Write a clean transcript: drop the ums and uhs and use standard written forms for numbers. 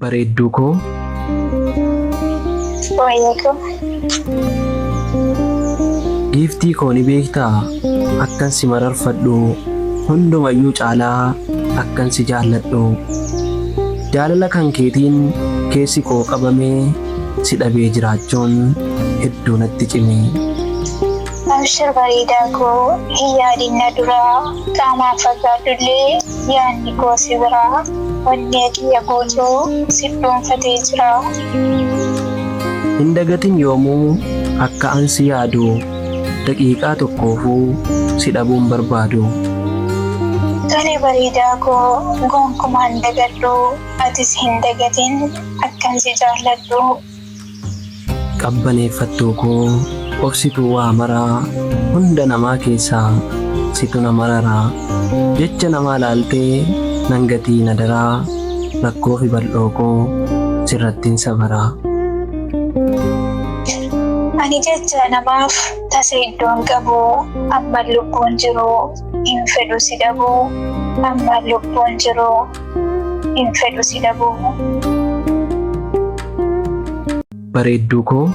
Bareedduu koo. Wayyee koo. Giiftii koo ni beektaa akkan si mararfadhu hundumayyuu caalaa akkan si jaalladhu. Jaalala kan keetiin keessi koo qabamee si dhabee jiraachuun hedduu natti cime. Abshir bareedaa koo hin yaadin na duraa qaamaan fagaadhullee yaadni koo si biraa onnee kiyya guutuu si dhuunfatee jira. Hin dagatin yoomuu akka an si yaadu daqiiqaa tokkoofuu si dhabuun barbaadu. Tole bareedaa koo gonkumaa hin dagadhu atis hin dagatin akkan si jaalladhu. Qabbaneeffattuu koo obsituu waa maraa hunda namaa keessaa situ na mararaa jecha namaa laaltee nan gatiin adaraa rakkoo fi bal'oo koo sirrattin sabaraa. Ani jecha namaaf tasa iddoon qabu amman lubbuun jiru hin fedhu si dhabuu amman lubbuun jiru hin fedhu si dhabuu. Bareedduu koo.